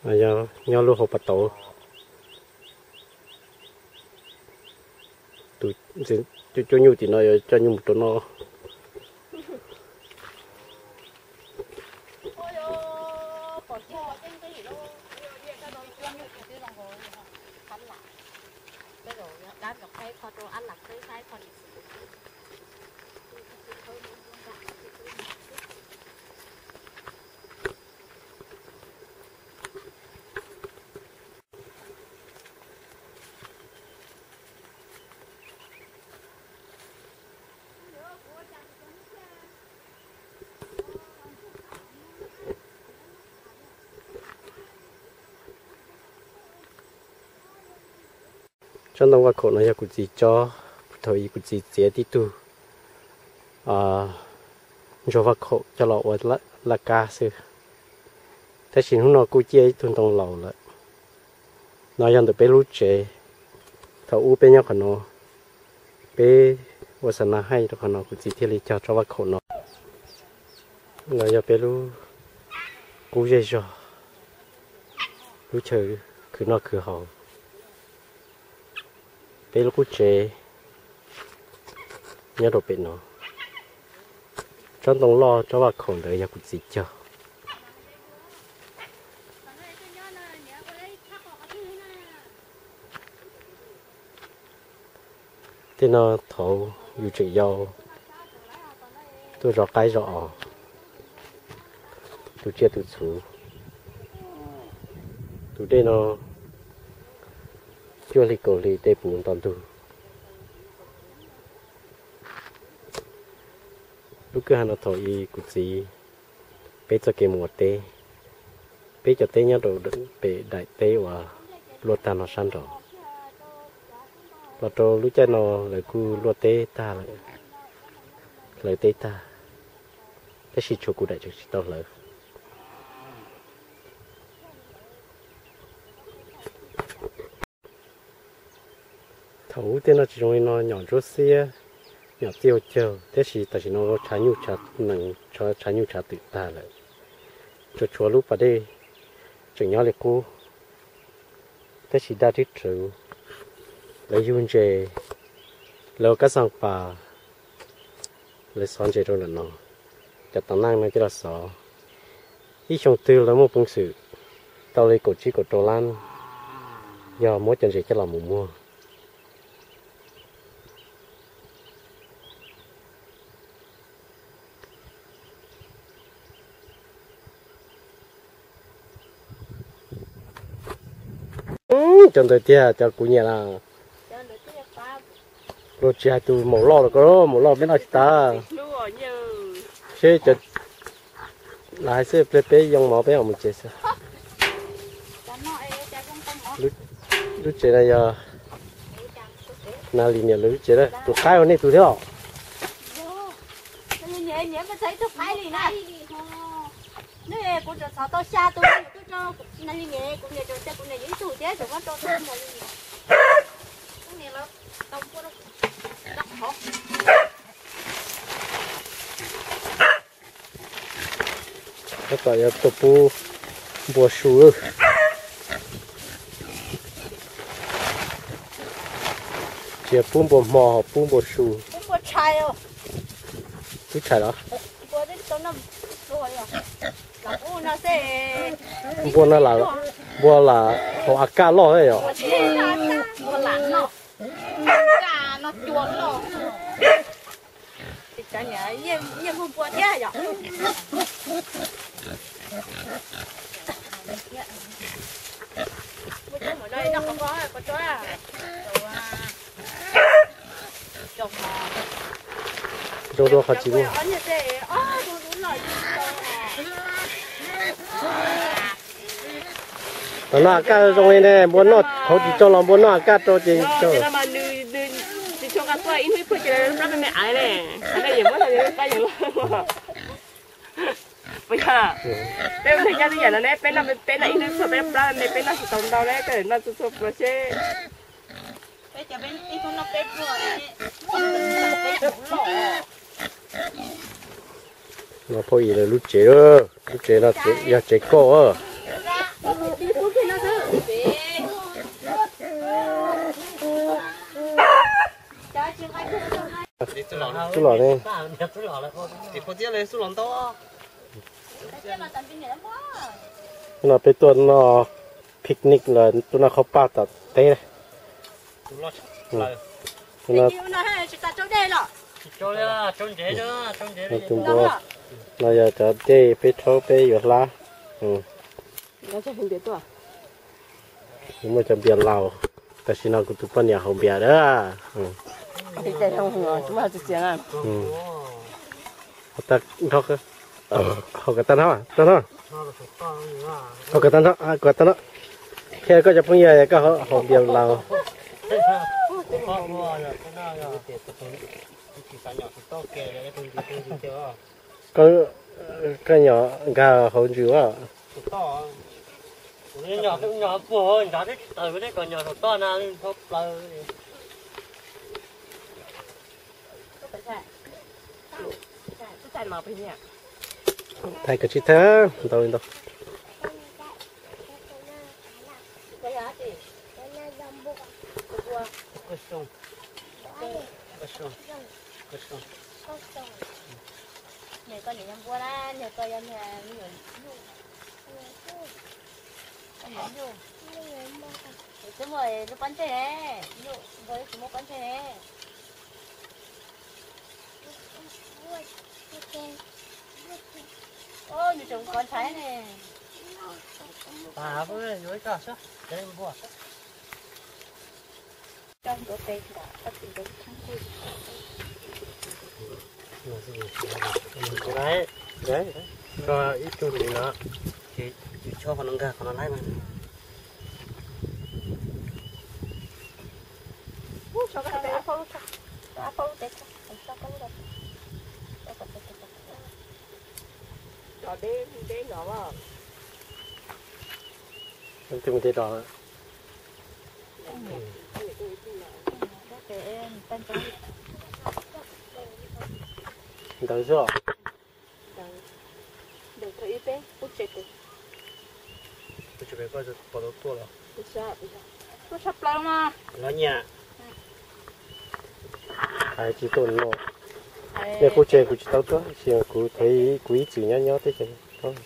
Yog nyob lub hauv pas tauv. Tus cuab nyuj tim no yuav coj nyuj mus rau no. Tsob ntoo vaj khaum no yog kuv txiv tsob, thaum ub kuv txiv txiav tib tug ntsuag vaj khaum coj los ua laj kab xwb, tab sis hnub no kuj ciaj ib tug ntoo laus lawm. No yog ntawm peb lub tsev, thaum ub peb nyob qhov no, peb ua xa na haij rau qhov no kuv txiv thiaj li cog tsob vaj khaum no. No yog peb lub qub zej zog, lub chaw khwv noj khwv haus. Peb lub qub tsev nyob rau pem no. Tsob ntoo loj tsob vaj khaum ntawd yog kuv txiv cog. Tej no thaum yus tseem yau, tuaj zov qaib zov os, tus tsiaj tus txhu. Tus dej no cuaj hli kaum hli tej puv nto ntug. Lub kwj ha no thaum ub kuv txiv, peb txoj kev mus ua teb, peb cov teb nyob rau pem daim teb uas luaj tag no sab nraud. Los rau lub caij no lawv kuj luaj teb tag lawm, hlawv teb tag, tab sis tshuav kuv daim tseem tsis tau hlawv. Thaum ub tej no tsis zoo li no, nyom ntsuab xiab, nyom txij hauv caug, tab sis tam sim no tshav nyuj tshav nees, tshav nyuj tshav twm tag lawm. Tsuas tshuav lub pas dej tseem nyob li qub, tab sis daj twb rhuv, lawv yug ntses, lawv ua kab xaj pas, lawv xov ntses rau ntawm no, cov tom neej no coj los xov. Ib xyoo twg lawv muaj peev xwm tau li kaum tsib kaum rau lab, yog muab cov ntses coj los mus muag. Cov ntawd tiag cov kuv nyiam na. Luag tsis hais tus maum loj los ko, maum loj peb noj tsis tas. Seb cov, lam hais xwb, pliag peb yoo mov peb mam mus tsev xwb. Lub tsev no yog Nag Lis niam lawv lub tsev, tus qaib ua nej tus thiab os. Tab tom yuav tuaj pub npua su. Tsis yog pub npua hmo, ho pub npua su. Pub tshais los? Npua no lam, npua lam haus a kaj loj thiab yom. Zoo dua qhov tsis muaj. Tom no a kaj zoo li ne, npua noj qhauv tsis tau los npua noj a kaj rau ces tsis tshua nqa tuaj ib hnub ib pluag ces plab me me aiv ne. Peb ua ntej nyob twb yam no ne, peb noj, peb noj ib hnub txhua peb plab me, peb noj tsis tau ntau ne, koj noj txhua txhua pluas seb. No phauj Yim lawv lub tsev, lub tsev no yog tsev kauj. Xub los ne. No peb tuaj noj picnic los tuaj noj qhov paj tom teb. Tus npua no yog cov dej peb rhaub peb yuav hlab. Muaj cov npias laus, tam sim no kuv tus poj niam haus npias dab. Haus kom tag nrho, tag nrho. Haus kom tag nrho, kom tag nrho. Qhia koj cov phooj ywg koj haus npias laus. Koj nyom nkag hauv ntsws as. Thaij koj tsis thaij ntau li ntau. Twb muaj lub pob ntseg ne, npua twb tsis muaj pob ntseg ne. Nws tseem kov ntshai ne. Koj ib tug li no, ces tshob qhov no nkag qhov no laib mas. Twb mus tej do. Ntawd xwb. Los nyiam. Hais tsis tuaj no. Nej qub tsev kuv tsis tau tuaj, kuv thov kuv ib txwm nyob nyob teb chaws.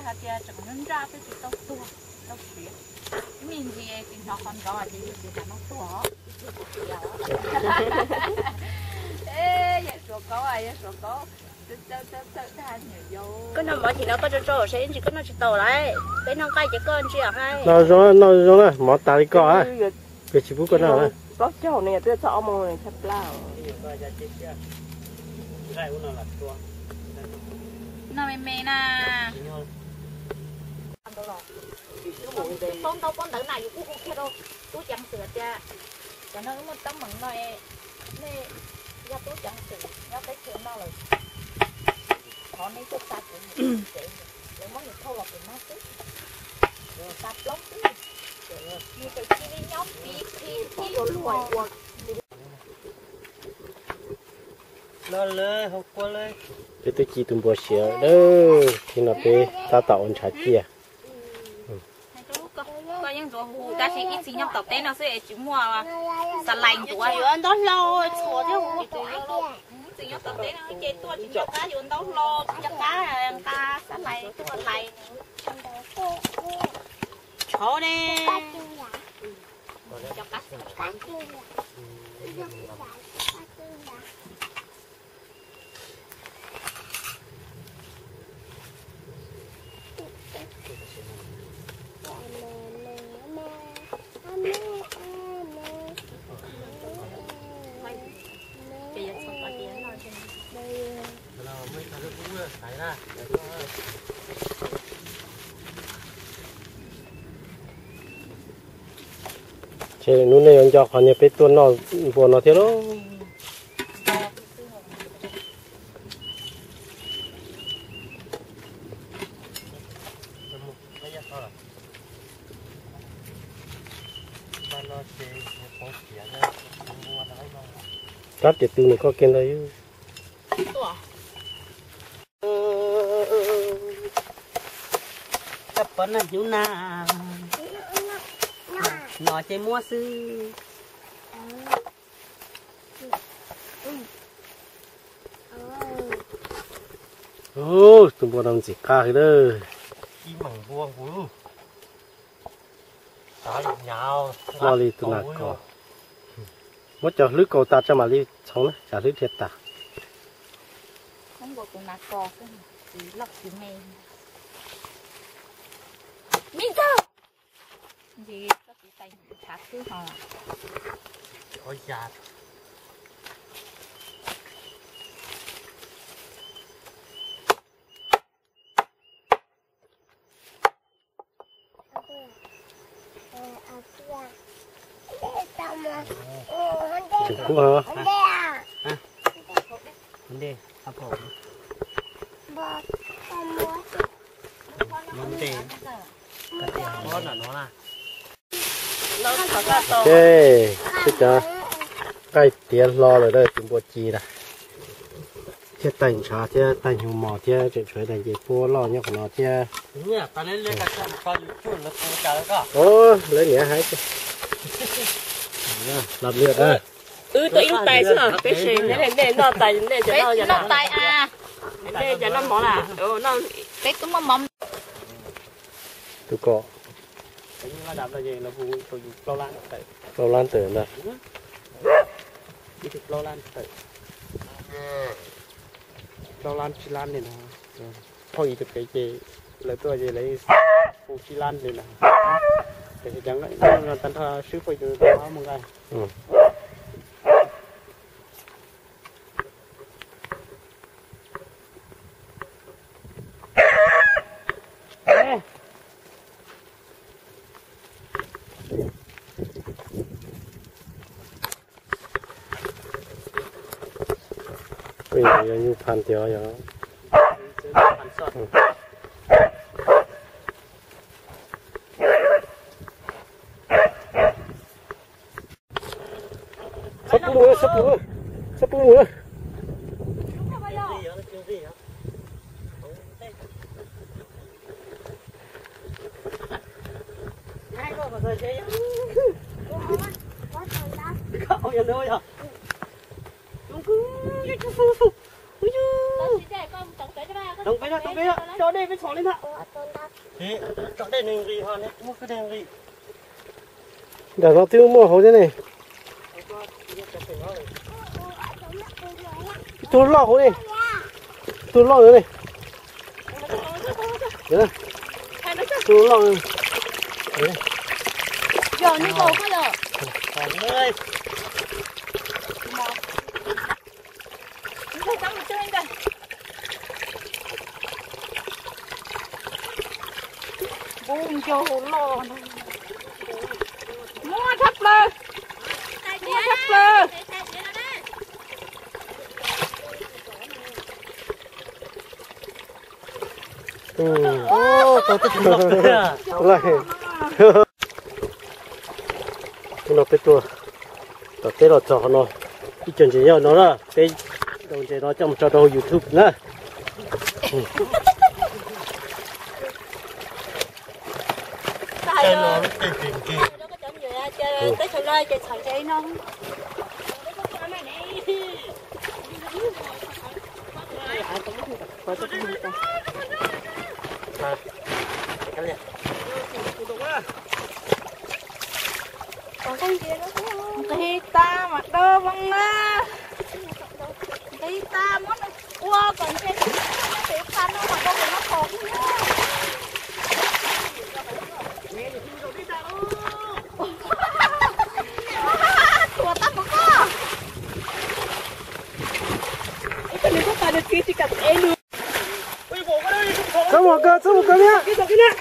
Hais tias tseem nyob nraj twb tsis tau tuag, tau siav. Ib me ntsis tsis hnov qhov nrov ces yus tsis kam noj tuag. Yog suav kaub, yog suav kaub. Koj noj mov tim no koj tso tso saib ntsis koj noj tsis tau lawm. Peb noj nqaij ces koj ntsia hais. Noj zoo, noj zoo na, mov tas li koj. Peb tsis pub koj noj. Plaub caug ne, twb txog ob moos ne, tshaj plaws. Noj me me na. Paub ntau paub ntawv na yus kuj hu kiag rau tub ceev xwm tias cov no wb muaj teeb meem no, nej yog tub ceev xwm nyob teb chaws no lawm, thov nej tuaj xa kuv mus tsev, lawv muab nws thauj los kuv noj xwb, xa plaub xwb, nws tseem cia li nyob piv phi phi. Peb twb ci tus npua siav lawm, thaum no peb tab tom ua ntshav ciaj. Koj yeej ntxuav hu tab sis ib txwm nyob tom teb no xwb es tsis muaj xas lais ntxuav. Yuav ntaub hlau txhuam thiab hu. Ib txwm nyob tom teb no ces tuaj tsis nco qab yuav ntaub hlau, tsis nco qab nqa xas lais tuaj lais. Tshauv ne. Hnub no yuav nco qhov niag peb tuaj noj npua no thiab lauj. Rab tias tu nws koj kiag ntawd. Koj pov noj hnyuv na, no ces muab xwb. Tus npua no ntxim qab heev lawm. Loj li tus nas kos. Muab cov hlwb kaus tas tso mam li txhoov na, tsam hlwb dhia tas. Tseem kub heev. Ok, twb cov nqaij tiav hlo lawm tus npua ci na. Thiab taij ntshav thiab taij hnyuv mos thiab tseem tshuav ib daim ncej puab loj nyob qhov no thiab. Lawv niam hais los liaj. Wb tuaj ib lub tais xwb os, peb seem nej noj tais, nej cov noj, nej cov noj mov na, peb twb muaj mov. Tus ko plaub lab ntawm ntag. Plaub lab tsib lab li no. Phauj ib tug kev ces lawv tuaj ces lawv hu tsib lab li no. Ces tag nrho swb phauj ib tug mus nqaij. Yog nyuj phan tiag yog. Txhob pub mus, txhob pub mus, txhob pub mus. Too peb, too peb, tso dej peb txhom li ntag. Tso dej nws nqis ho, muab kwj dej nqis. Nram no twb muaj hauv thiab ne. Tus loj hauv ne. Tus loj hauv ne. Tus loj. Npub ncaug loj, muaj tshaj plaws, muaj tshaj plaws. Hnub no peb tuaj tom teb los txog qhov no, ib co ntses nyob no na, peb daus ntses no coj mus tso rau YouTube na. Nqis tas mas do zoo na. Nqis tas muab nws ua kom ntshe tus pha no mas do nws noj qos. Tuag tag npaum ko. Ib tug nws kuj tas nws txiv tsis kam ev nws. Txhob mus kawg, txhob mus kawg niam. Ib tug nws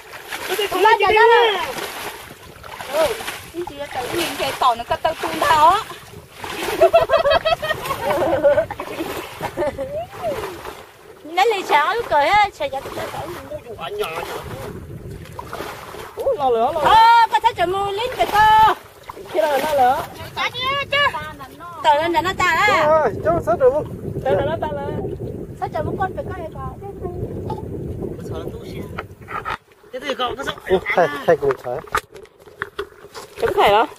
nkees tom Nws ko taw tu ntag os. Neb li tshais ob lub kawm, tshais cov. Koj txhob tseem mus li pem ko. Tawm los nram no tas. Txhob tseem mus ko pem ko. Thaij kuv thaij. Cov thaij los?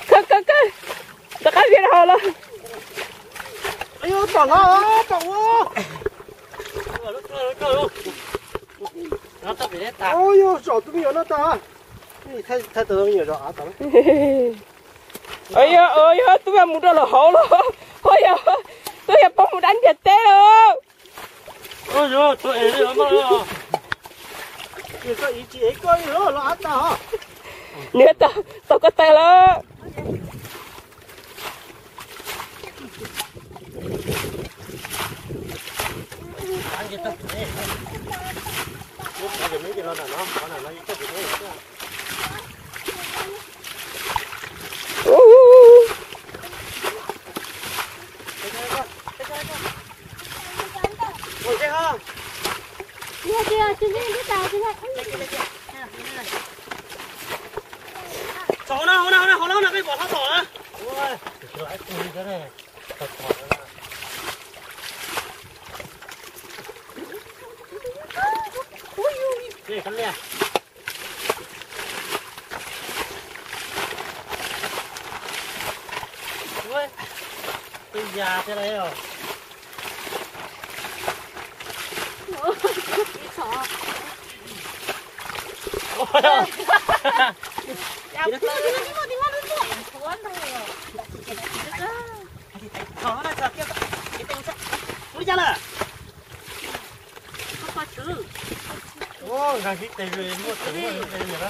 Kaw, kaw, kaw. Rov qab via rau hauv los. Tom no, tom ua. Yog tsom tus me nyuam no tas. Thaij tau me nyuam zov av tas. Yog, yog twb yog mus rau lawm hauv los, ho yog twb yog poob mus dab ntiag teb lawm. Nws tau, tau ko taw lawm. Txog hauv no, hauv no, hauv no, hauv no peb pom hlob tom na. Ua, twb ya thiab lauj. Ua li cas lawm? Nkag sib tes muaj tes muaj tes na.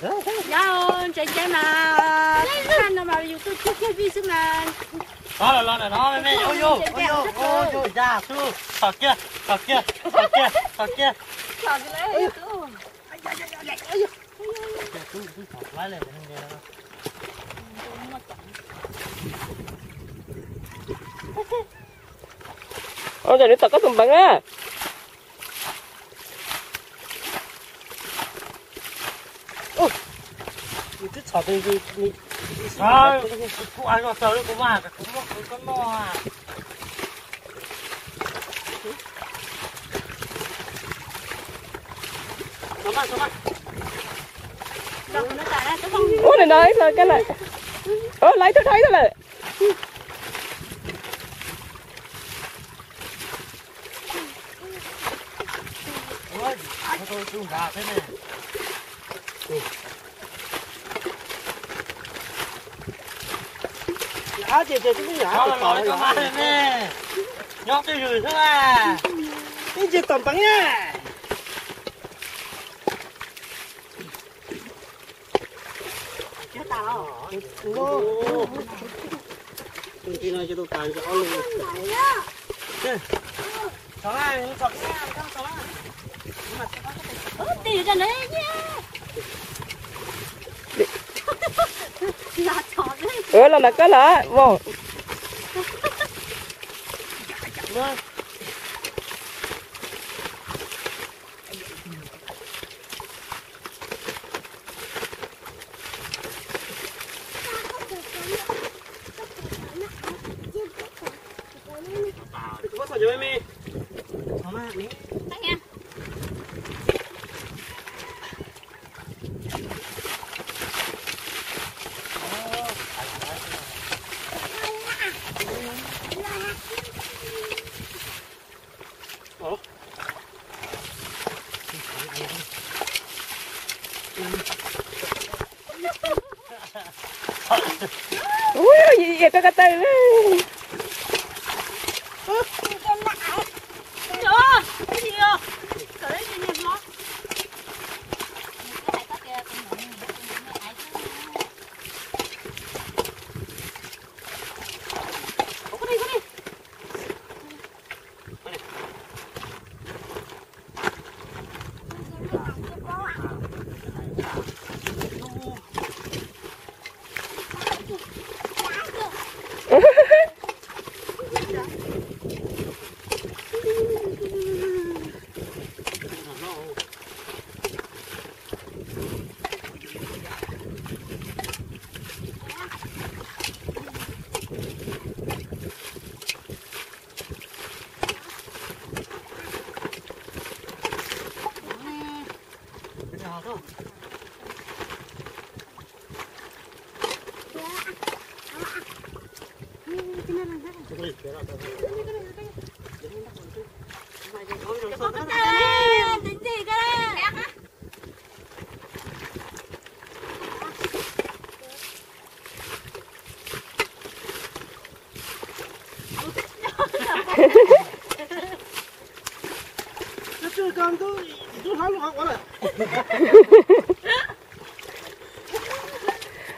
Yog ntse ntse mas, no mas yus tuaj thiab thiaj vij xwb mas. Los los no me me, ua yus, ua yus, ua yus, ya xwb, tsom kiag, tsom kiag, tsom kiag, tsom kiag. Ua ntawm nws tom koj tus npeev na. Twb txhom tus, kuv a zog taws li kuv mas kuv muab kuv koj noj. Ua li no ib tug ka lawm. Laiv tug dhau ib tug lawm. Nyob twj ywm xwb na. Ib ntsis tom npeev na. Ua los mas koj los. Ua, yam koj ko taw.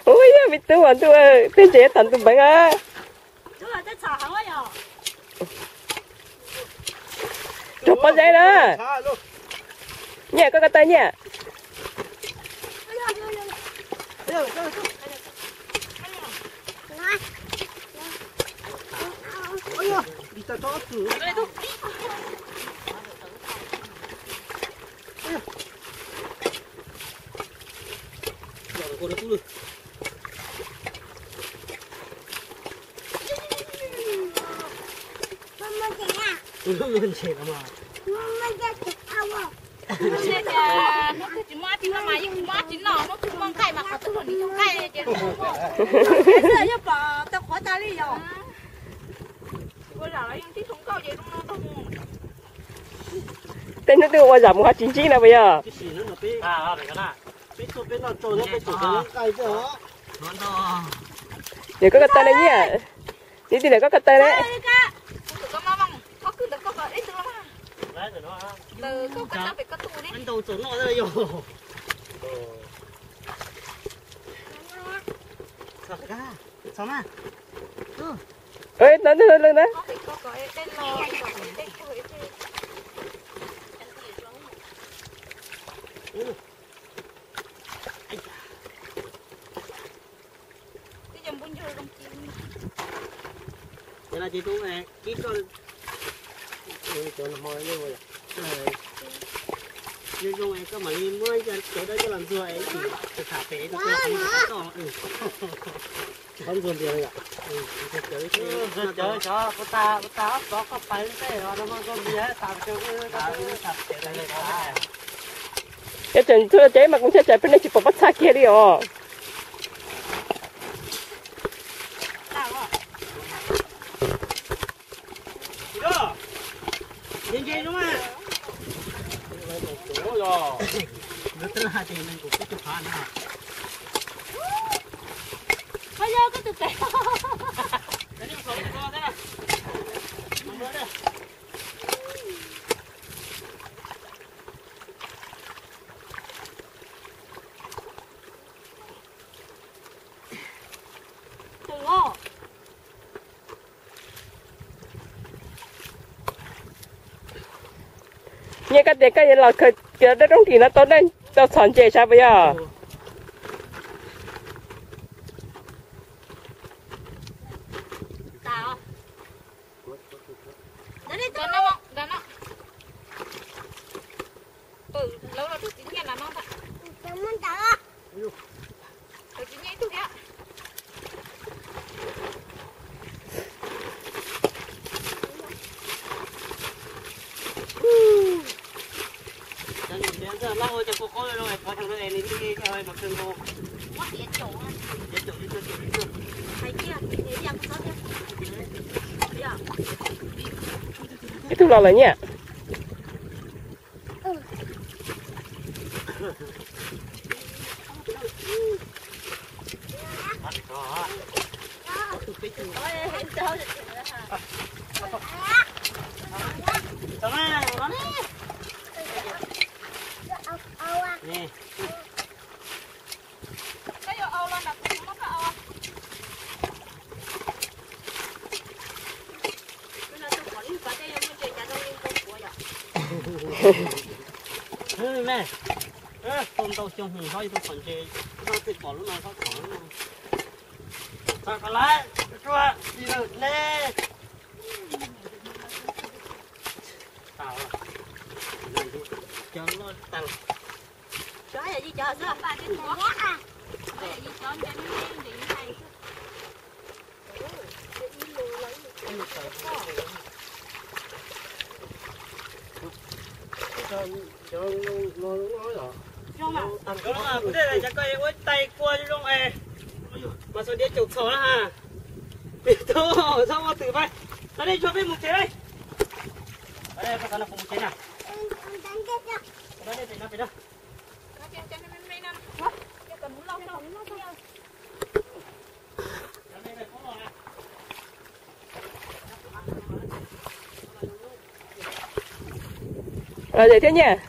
Ub, yog me tub as, ntuj, tej ntses tom ntug npeev a. Rau pob zeb na. Nyiaj, koj ko taw, Nyiaj. Hnub twg tsis muaj dab tsi noj mas yeej tsis muaj dab tsi noj, hnub twg muaj nqaij mas qhov twg los nws cov nqaij ces. Yog pom tau qhuav tas li yog. Ua zam los yeej tib tug nkauj ces zoo no tau mus. Tej hnub twg ua zam mus ho tsis ntsib no puas yog? Peb tuaj peb noj tsau nyob peb tseem nqaij xwb os. Niam, koj ko taw na, Nyiaj. Niam, niam, koj ko taw na. Ntawd ntawd ntawd. Cov no ces tub kib koj, cov no hmo zoo, koj mam li muab cov dawb coj los ntxuag es tham pem rau koj. Qhov ntxuag ntias yom. Cov, cov, puas tas, puas tas ob xov koj pais tej no, no koj ntias tas. Yog tseem ntxuag ces mas kuv ntshai tsam peb nej tsis pom pob txha kiag li os. Nyiaj, koj tias koj yuav los khaws cov dawb rooj ris no tau, tau txhom ntses sav puas yog? Ib tug los lawm Nyiaj. Tus ntau xyoo hmoov hlob ib tug qhov ntse, koj twb pom lub no, koj pom lub no. Txog ko lawm, tsuag tsis lawm ne. Cov loj tag. Kuv tej cov ko ua tais kua zoo es mas xav diav caum txhaum na ha. Peb tug txhob ua twm pais, tau nej tso peb mus tsev. Peb txhob mus tsev na. Dej thiab nyiaj.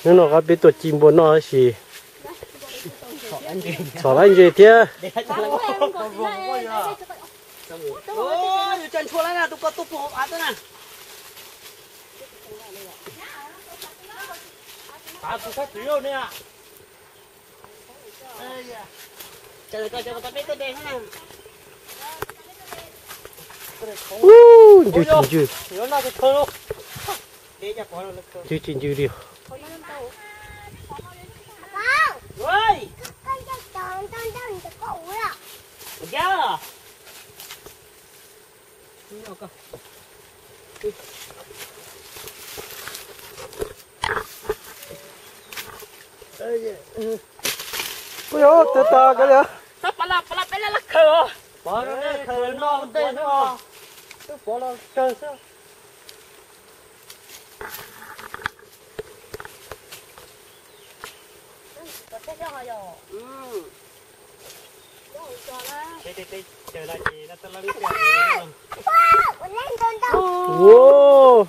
Hnub no peb tuaj ci npua noj tab sis txhom lab ntses thiab. Ub, ncw tsis ncw. Ncw tsis ncw li. Ui, yog tus tod kav liam. Pov los peb laj laj khaws os. Pov los khaws no ntej xwb os. Twb pov los kawg xwb. Ua,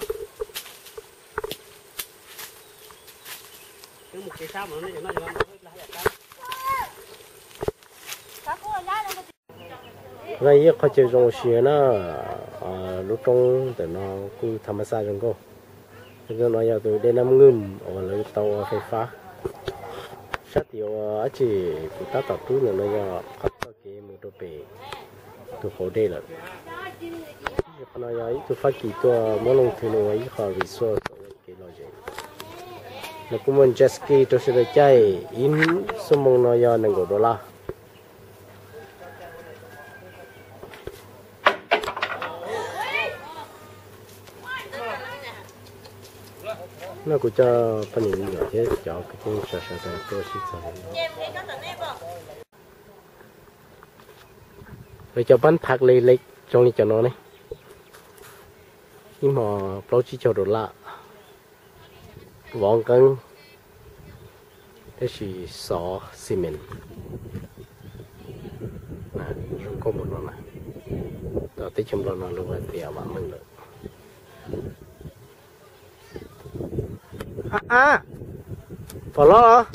no ib qho chaw zoo ua si na, lub roob ntawm no kuj tham mas xaj zoo nkauj. Tus no yog tus dej Nab Nwm uas lawv tau ua fais fab. Sab tim uas dab tsi kuv tab tom rub ntawm no yog qhov txoj kev mus rau pem tus qauv dej lawm. Qhov no yog ib tug Fab Kis tuaj muab Looj Thwm ua ib qho resort kev lom zem. Lawv kuj muaj jet ski rau sawv daws caij, ib xuab moos no yog nees nkaum dollar. No kuv coj poj niam me nyuam thiab cov kwv tij sawv daws tuaj sib txog. Lawv cov pab phaj le le zoo li cov no ne, ib hmo plaub tsib caug dollar, vov nqeeb, tab sis xov xi mes. Zoo nkauj npaum no na, teb chaws Nplog no lawv hais tias vam meej lawm. Pom los?